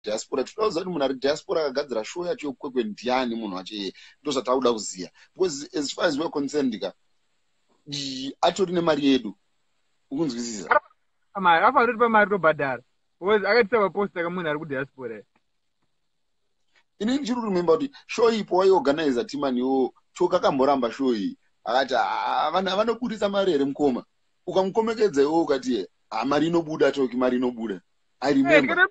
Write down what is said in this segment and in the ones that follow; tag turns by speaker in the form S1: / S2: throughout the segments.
S1: Diaspora, tinoda kuziva kuti munhu ari diaspora akagadzira show yacho yoKwekwe ndiani munhu wacho iye. Ndo zvatakuda kuziva, because as far as we are concerned ka, atori nemari yedu, ukunzwisisa?
S2: Mari afanira kutipa mari, tobhadhara, because akatisa paposta kamunhu ari kudiaspora.
S1: Ini ndichiri kuremember kuti show ipo waiorganiza Timaniwo, Choka akamboramba show iyi, akati, "Ah, vanhu vanobudisa mari here mukoma?" Ukamukomekedza iwo ukati, "Ah, mari inobuda, Toki, mari inobuda." I remember.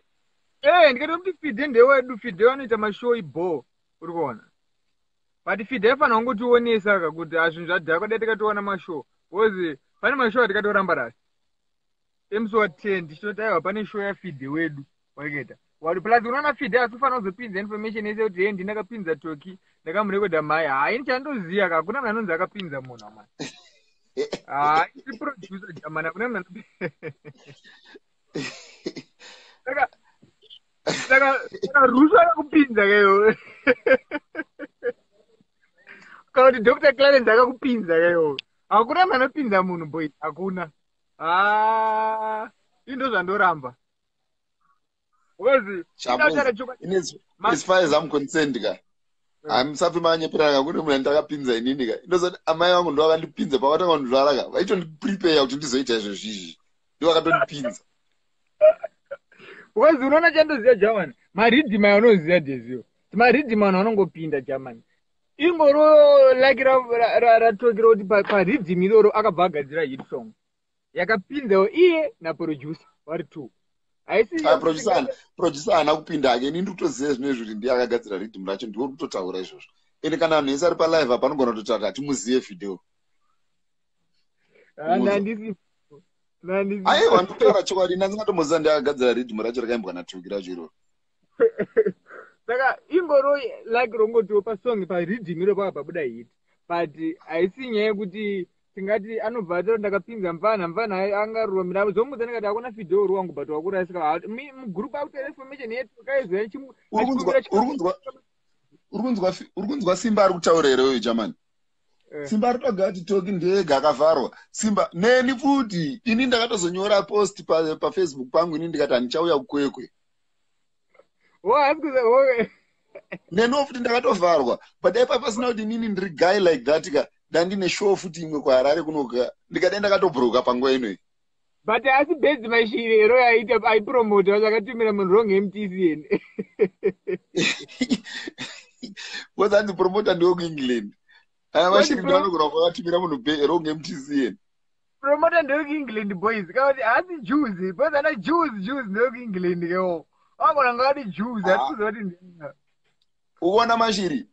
S2: Ndikati kuti Fide ndewedu, Fide vanoita mashow ibo, uri kuona? But Fide aifanira kungotionesa ka kuti hazvinhu zvadhakwa, dai tikatoona mashow, because pane mashow atikatoramba rasi emusi wa10, tichitoti aiwa, pane show yaFide wedu waikaita wari. Plus unoona Fide asi ufanira kuzopinza information yese kuti he, ndakapinza Toki, ndakamurekodha mai. Hai, chandoziva ka, hakuna munhu anonzi akapinza munhu amai. Hai, tiri producer jamani, hakuna munhu. Saka Rusu akakupinza keyo, kana kuti Dr Clarence akakupinza keyo? Hakuna munhu anopinza munhu, boy, hakuna. Ah, ii ndo zvandoramba, because
S1: As far as I'm concerned ka, hamusafi manyepera kune munhu andakapinza inini ka. Indozati amai vangu ndo vakandipinza pavakatanga kundizvara ka, vaitondiprepare kuti ndizoita izvo zvizvi, ndo vakatondipinza.
S2: Because unoona, chandoziva Germany, mariddim ayo unoziva deziyo, mariddim anhu anongopinda Germany, ingoro like ratokira kuti pariddim iroro akabva agadzira hit song yakapinzawo iye naproducer vari two.
S1: Haisi Ah, producer haana kupinda hake. Ini ndiri kutoziva zvino izvo kuti ndiye akagadzira riddim racho, ndiwo kutotaura izvozvo. Ende kana vanhu vese ari palive apa anogona kutotaura kuti hatimuzive Fideo.
S2: Handisi.
S1: Aiwa, ndikutaura chokwadi, ndandingatomboziva ndiye akagadzira riddim racho rakaimbwa naToki racho iroro.
S2: Saka ingoro like rongotiwo pasong, pariddim iro pakabva buda hit, but haisi nyaya yekuti tingati anobva atoti ndakapinza mufana. Mufana angaruromira zomudza, ndikati hakuna Fideo uri wangu, but wakurasika mugroup akutora information yetu kaizoya.
S1: Uri kunzwa Simba ari kutaura here uyu Germany? Simba ari kutoga kuti Toki ndega akavharwa. Simba neni futi, ini ndakatozonyora post paFacebook pangu ini, ndikati handichauya kuKwekwe. Neniwo futi ndakatovharwa, but dai pasina kuti inini ndiri guy like that ka, ndandine show futi imwe kuHarare kunoka, ndikadai ndakatobroka panguva inoyi.
S2: But asi bedzi Mashiri ero aita aipromota vachakatumira munhu wrong MTCN.
S1: Because hanzi promota ndewekuEngland, aya Mashiri ndo anogona kwakatumira munhu wrong MTCN.
S2: Promota ndewekuEngland, boys, kana kuti haasi Jews, because ana Jews ndewekuEngland kewo, vagona ngavati Jews, hatikuziva kuti ndea.
S1: Uona Mashiri,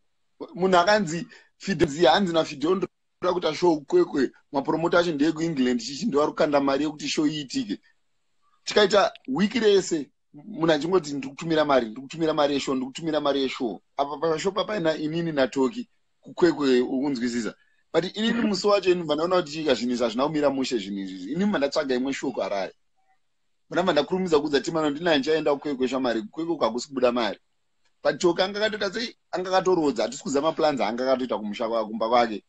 S1: munhu akanzi Fidzi, hanzi naFideo ndoda kuita show Kwekwe, mapromota acho ndeyekuEngland, chichi ndovari kukanda mari yekuti show iitike. Tikaita wiki rese munhu achingoti ndiri kutumira mari, ndiri kutumira mari yeshow, ndiri kutumira mari yeshow. Apa pashow papaina inini naToki kuKwekwe, ukunzwisisa? But inini musi wacho ini bva ndaona kuti chika zvinhu izvi hazvina kumira mushe zvinhu izvi. Ini bva ndatsvaga imwe show kuHarare, ndabva ndakurumidza kuudza Timano, ndina ndichaenda kuKwekwe shamari, kuKwekwe hakusi kubuda mari. But Toki anga akatoita sei, anga akatorodza, hatisi kuziva maplans anga akatoita kumusha kumba kwake,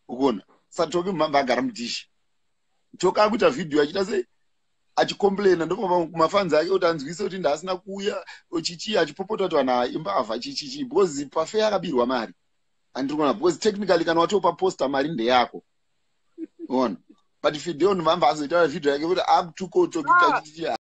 S1: ukuona? Saka Toki mubva agara mudhishi, Toki akuita vhidhiyo achiita sei, achicomplaina ndokumafanzi ake kuti anzwise kuti ndaasina kuuya chichi, achipopota kuti vanhu imbavha, chichichi, because pafe akabirwa mari, andiri kuona? Because technically kana watopa poster mari ndeyako, ona? But Fideo ndimamba azoita vhidhiyo yake kuti akutuko Toki.